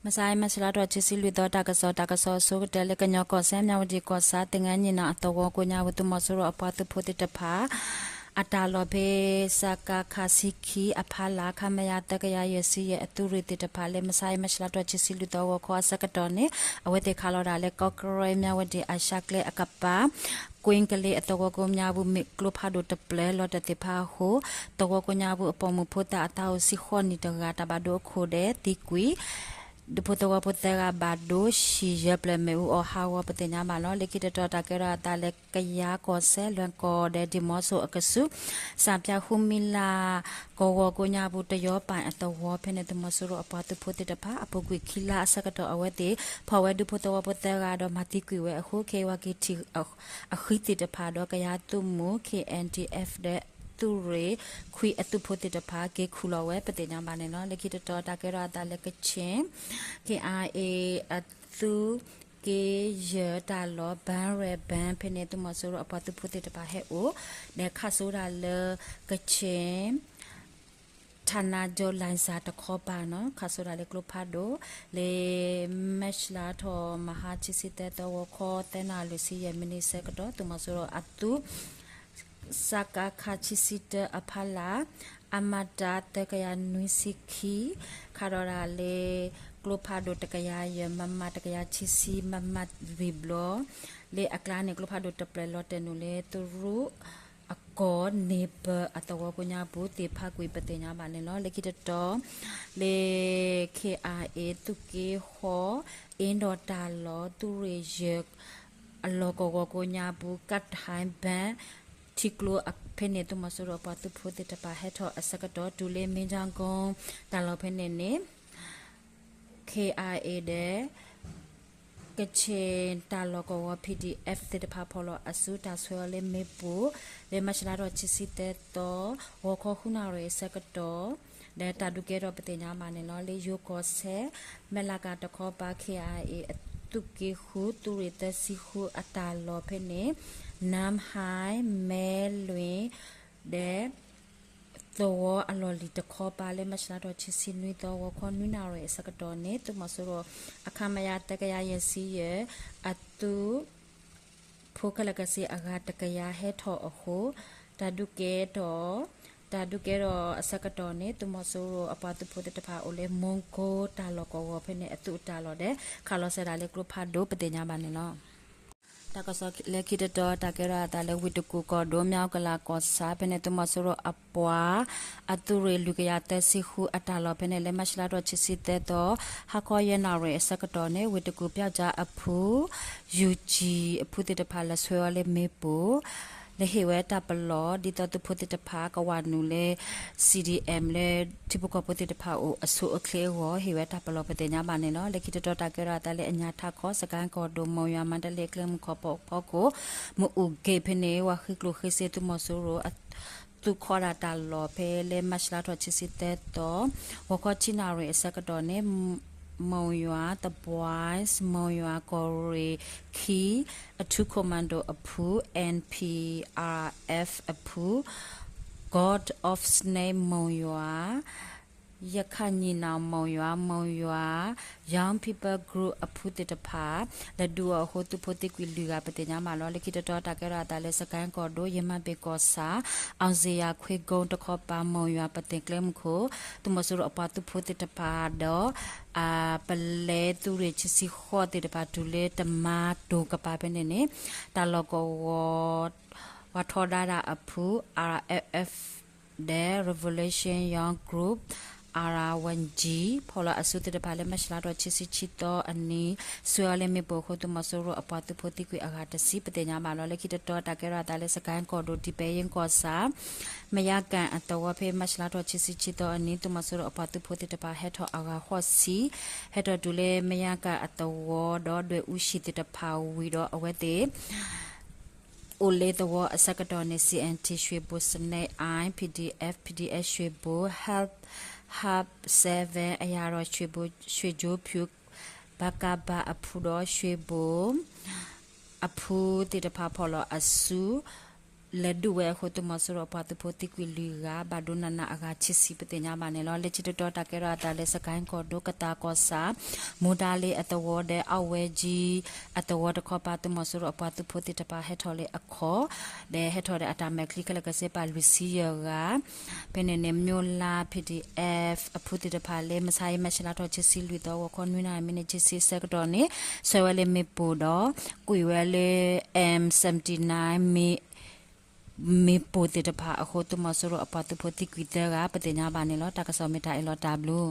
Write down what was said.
မဆါအံၤ မၢ်ၡးလါထီၣ် ခံဆံလွံၢ်သီ တၢ်ကစီၣ်, တၢ်ကစီၣ်အဆိကတၢၢ်လၢ ကညီကီၢ်စဲၣ် မၠၣ်ဝတံၣ်ကီၢ်ဆၣ် သင်္ဃန်းညီနောင် အသဝီကိးညါပူၤ သုးမီၤစိရိၤအပှၤသုးဖိသ့ၣ်တဖၣ် အတၢ်လီၢ်ဖဲ စကခ ဆံခံ အဖီလာ် ခမရ သၢကယၤယဲၢ်ဆံယဲၢ် အသုးရ့ၣ်သ့ၣ်တဖၣ်လၢ မဆါအံၤ မၢ်ၡးလါထီၣ် ခံဆံလွံၢ်သီ ဂီၤခီအဆၢကတီၢ်န့ၣ် အဝဲသ့ၣ်ခးလီၤတၢ်လၢ ကီၢ်ကရ့ၣ် မၠၣ်ဝတံၣ် အရှါကျဲအကပၤ ကွ့ကလ့အသဝီကိးညါပူၤ မ့ၢ်ကျိဖးဒိၣ်တဖျၢၣ်လီၤတၢ်သ့ၣ်တဖၣ်အဃိ သဝီကိးညါပူၤ အပိာ်မုၣ်ဖိသၣ်အသးအိၣ် ဆံဃိးနံၣ်တဂၤ တၢ်ဘၣ်ဒိအခိၣ်ဒဲး သံကွံာ် ဒူဖိသဝီဖိသၢဂၤဘၣ်ဒိ ဟံၣ်ယဲၢ်ဖျၢၣ်မ့ၣ်အူအီၣ်ဟးဂီၤ ပသ့ၣ်ညါဘၣ်န့ၣ်လီၤ. လၢခံတတီၤ တၢ်ကဲထီၣ်အသးလၢ ကယၤကီၢ်စဲၣ် လွဲၢ်ကီၢ်ဒဲး ဒံၣ်မီဆိၣ်အကဆူး စးပၠၣ်ဃုမံလး ကဝီၤကိးညါပူၤ တယီပၣ်အသဝီဖဲန့ၣ် သုးမီၤစိရိၤအပှၤသုးဖိသ့ၣ်တဖၣ် အပူၤကွံာ်ခံလါအဆၢကတီၢ် အဝဲသ့ၣ် ဖီၣ်ဝဲဒူဖိသဝီဖိသၢဂၤဒီး မၤသံကွံာ်ဝဲအဃိ ခ့ဝါက့ထံ အဃံသ့ၣ်တဖၣ်ဒီး ကယၤသုးမုၢ် ခ့ၣ်အဲၣ်ဒံၣ်အဲၣ် ဒီး သုးရ့ၣ်ခွံအသုးဖိသ့ၣ်တဖၣ် က့ၤခူၣ်လီၤဝဲ ပသ့ၣ်ညါဘၣ်န့ၣ်လီၤ. လၢခံတတီၤ တၢ်ကဲထီၣ်အသးလၢ ကခ့ၣ် ခ့ၣ်အါအ့ အသုးက့ယဲၢ်တၢ်လီၢ် ဘၣ်ရဲၣ်ဘၣ် ဖဲန့ၣ် သုးမီၤစိရိၤအပှၤသုးဖိသ့ၣ်တဖၣ်ဟဲအိၣ် ဒီးခးစိတၢ်လၢ ကခ့ၣ် ထးနါကၠိ လၢၣ်စၢ်တခီပၤန့ၣ် ခးစိတၢ်လၢကျိဖးဒိၣ် လၢ မၢ်ၡးလါထီၣ် မဟါ ခံဆံသၢသီ ဂီၤခီ သၢနၣ်ရံၣ်လွံၢ်ဆံယဲၢ်မံးနံးအဆၢကတီၢ် သုးမီၤစိရိၤအသုး စကခ ခံဆံတၢ အဖီလာ် အမတ သၢကယၤနွံဆံခံ ခးဒီးတၢ်လၢ ကျိဖးဒိၣ်တကယၤယဲၢ် မမ တကယၤခံဆံ မမ လွံၢ်ဘျီ လၢအကျါန့ၣ် ကျိဖးဒိၣ်တဖျၢၣ်လီၤတဲာ်နုာ်လၢ သုးရူး အကီၢ် န့ၢ်ပၢၢ်အသဝီကိးညါပူၤ သ့ၣ်ဖးကွံာ် ပသ့ၣ်ညါဘၣ်န့ၣ်လီၤ. လၢခံတတီၤ လၢ ခ့ၣ်အါအ့ သုးက့ဃီ အ့ဒီးတၢ်လီၢ် သုးရ့ၣ်ယဲၢ် အလီၢ်ကဝီၤကိးညါပူၤ ကၣ်ထၢၣ်ဘၣ် ထံကျိဖဲန့ၣ် သုးမီၤစိရိၤအပှၤသုးဖိသ့ၣ်တဖၣ်ဟဲထီၣ်အဆၢကတီၢ် တုၤလၢ မ့ၢ်ကၠၣ်ကိၣ် တၢ်လီၢ်ဖဲန့ၣ်န့ၣ် ခ့ၣ်အါအ့ ဒီး ကခ့ၣ်တၢ်လီၢ်ကဝီၤ ပီၣ်ဒံၣ်အဲၣ် သ့ၣ်တဖၣ် ဖီၣ်လီၤအစု တၢ်ဆှၢအီၤလၢမ့ၣ်ပိၢ် လၢမၢ်ၡးလါထီၣ် ခံဆံသၢသီ ဂီၤခီ ဃုနၣ်ရံၣ်အဆၢကတီၢ် ဒီးတၢ်ဒုးကဲထီၣ် ပသ့ၣ်ညါဘၣ်န့ၣ်လီၤ. လၢယိၤကီၢ်စဲၣ် မဲၢ်လးကၤတခီပၤ ခ့ၣ်အါအ့ အသုးက့ဃု သုးရ့ၣ်သၢဆံဃု အတၢ်လီၢ်ဖဲန့ၣ် နၢမ်ဟၢၣ် မဲလွင်ၣ် ဒီး သဝီအလီၢ်လံၤတခီပၤ လၢမၢ်ၡးလါထီၣ် ခံဆံနွံသီ ဂီၤခီ နွံနၣ်ရံၣ်အဆၢကတီၢ်န့ၣ် သုးမီၤစိရိၤ အခမရ သၢကယၤယဲၢ်ဆံယဲၢ် အသုး ဖိခဲလၢာ်ခဲဆ့အဂၤတကယၤဟဲထီၣ်အဃိ တၢ်ဒုးကဲထီၣ် တၢ်ဒုးကဲထီၣ်အဆၢကတီၢ်န့ၣ် သုးမီၤစိရိၤအပှၤသုးဖိသ့ၣ်တဖၣ်အိၣ်လၢ မူကီၢ်တၢ်လီၢ်ကဝီၤဖဲန့ၣ် အသုးအတၢ်လီၢ်ဒီး ခးလီၤစဲဒၣ်လၢကျိဖးဒိၣ် ပသ့ၣ်ညါဘၣ်န့ၣ်လီၤ. တၢ်ကစီၣ်လၢခံတတီၤ တၢ်ကဲထီၣ်အသးလၢ ဝ့ၢ်တကူၣ်ကီၢ်ဒိၣ် မၠၣ်အူကလးကီၢ်ဆၣ် ဖဲန့ၣ် သုးမီၤစိရိၤအပှၤ အသုးရ့ၣ်လွံၢ်ကယၤသၢဆံဃုအတၢ်လီၢ်ဖဲန့ၣ် လၢမၢ်ၡးလါထီၣ် ခံဆံသၢသီ ဟါခီယဲၢ်နၣ်ရံၣ်အဆၢကတီၢ်န့ၣ် ဝ့ၢ်တကူၣ် ပျောက်ကျား အဖု ယူၢ်ကၠံၣ် အဖုသ့ၣ်တဖၣ် လဲၤဆှၢအီၤလၢမ့ၣ်ပိၢ် လဲၤဟ့ၣ်ဝဲတၢ်ပလီၢ် ဒ်သိးသုးဖိသ့ၣ်တဖၣ် ကဝးနုာ်လၢ CDM လၢထံဖိကီၢ်ဖိသ့ၣ်တဖၣ်အိၣ်အဆိအချ့အဂီၢ် ဟ့ၣ်ဝဲတၢ်ပလီၢ် ပသ့ၣ်ညါဘၣ်န့ၣ်လီၤ. လၢခံတတီၤ တၢ်ကဲထီၣ်အသးလၢ အညၣ်ထးခီ စကဲၣ်ကီၢ်ဒိၣ် မိၢ်ယွၤ မါတလ့ ကျဲမုၢ်ခီၣ်ဖီခိၣ် မအူၣ်က့ၣ်ဖဲန့ၣ် ဝၤဃံကျိၣ်ဃ့စ့ သုးမီၤစိရိၤ သုးခီဒၣ်တၢ်လီၢ်ဖဲလၢ မၢ်ၡးလါထီၣ် ခံဆံသၢသီ ဂီၤခီ ဆံနၣ်ရံၣ်အဆၢကတီၢ်န့ၣ် မိၢ်ယွၤ The Boys မိၢ်ယွၤ ကီၢ်ရ့ၣ်ခံ အထူး commando အဖု NPRF အဖု God of Snake မိၢ်ယွၤ ရခိုင်ညီနောင် မိၢ်ယွၤ မိၢ်ယွၤ Young People Group အဖုသ့ၣ်တဖၣ် လဲၤဒုးအီၤအဃိ သုးဖိသံကွံာ်လွံၢ်ဂၤ ပသ့ၣ်ညါဘၣ်လီၤ. လၢခံတတီၤ တၢ်ကဲထီၣ်အသးလၢ စကဲၣ်ကီၢ်ဒိၣ် ယမၤဘ့ၣ်ကီၢ်ဆၣ် အောင်ဇေယျ ခွ့ကိတခီပၤ မိၢ်ယွၤ ပသ့ၣ်ကျဲမုၢ်ခိၣ် သုးမီၤစိရိၤအပှၤသုးဖိသ့ၣ်တဖၣ်ဒီး ပလဲသုးရ့ၣ်ခံဆံဃိးသ့ၣ်တဖၣ် တုၤလၢတမါတိၤကပၤဖဲန့ၣ်န့ၣ် တၢ်လီၢ်ကဝီၤ ပှၤထီဒါတၢ်အဖု RFF ဒီး Revolution Young Group RYG ဖီၣ်လီၤအစုသ့ၣ်တဖၣ်လၢ မၢ်ၡးလါထီၣ် ခံဆံခံသီအနံၤ ဆှၢအီၤလၢမ့ၣ်ပိၢ်အဃိ သုးမီၤစိရိၤအပှၤသုးဖိသံကွံာ်အဂၤတဆံ ပသ့ၣ်ညါဘၣ်လီၤ. လၢခံတတီၤ တၢ်ကဲထီၣ်အသးလၢ စကဲၣ်ကီၢ်ဒိၣ် ဒံးပဲယ့ၣ်ကီၢ်ဆၣ် မယါကၣ်အသဝီဖဲ မၢ်ၡးလါထီၣ် ခံဆံခံသီအနံၤ သုးမီၤစိရိၤအပှၤသုးဖိသ့ၣ်တဖၣ် ဟဲထီၣ်အဂၤဃိးဆံ ဟဲထီၣ်တုၤလၢမယါကၣ်အသဝီဒီး ဒွဲၣ်အူဟံၣ်သ့ၣ်တဖၣ်ဝံၤဒီး အဝဲသ့ၣ် အိၣ်လၢသဝီအဆၢကတီၢ်န့ၣ် CNT ရွှေဘို Sniper PDF PDF ရွှေဘို Help Hub seven အရာတော် ရွှေဘို ရွှေဘိုဖြူ ပကဖ အဖုဒီး ရွှေဘို အဖုသ့ၣ်တဖၣ် ဖီၣ်လီၤအစု လဲၤဒုးဝဲအဃိ သုးမီၤစိရိၤအပှၤသုးဖိသံကွံာ်လွံၢ်ဂၤ ဘၣ်ဒိနးနးအဂၤဆံဆံ ပသ့ၣ်ညါဘၣ်န့ၣ်လီၤ. လၢခံတတီၤ တၢ်ကဲထီၣ်အသးလၢ စကဲၣ်ကီၢ်ဒိၣ် ကသးကီၢ်ဆၣ် မူဒါလ့အသဝီဒီး အဝဲကၠံအသဝီတခီပၤ သုးမီၤစိရိၤအပှၤသုးဖိသ့ၣ်တဖၣ်ဟဲထီၣ်လၢအခီၣ် ဒီးဟဲထီၣ်ဒီးအတၢ်မဲာ်ချံခဲလၢာ် ကစ့ပာ်လွံၢ်ဆံယဲၢ်ဂၤ ဖဲန့ၣ်န့ၣ် မၠိလါ ပီၣ်ဒံၣ်အဲၣ် အဖုသ့ၣ်တဖၣ်လၢ မဆါအံၤ မၢ်ၡးလါထီၣ်ခံဆံလွံၢ်သီ ဂီၤခီနွံနၣ်ရံၣ် မံးနံးခံဆံဆၢကတီၢ်န့ၣ် ဆှၢဝဲလၢမ့ၣ်ပိၢ်ဒီး ကွံာ်ဝဲလၢ M seventy-nine မ့ၣ်ပိၢ်သ့ၣ်တဖၣ်အဃိ သုးမီၤစိရိၤအပှၤသုးဖိသံကွံာ်သၢဂၤ ပသ့ၣ်ညါဘၣ်န့ၣ်လီၤ. တၢ်ကစီၣ်မ့ၢ်တၢ်အံၤလီၤ တၢ်ဘျုး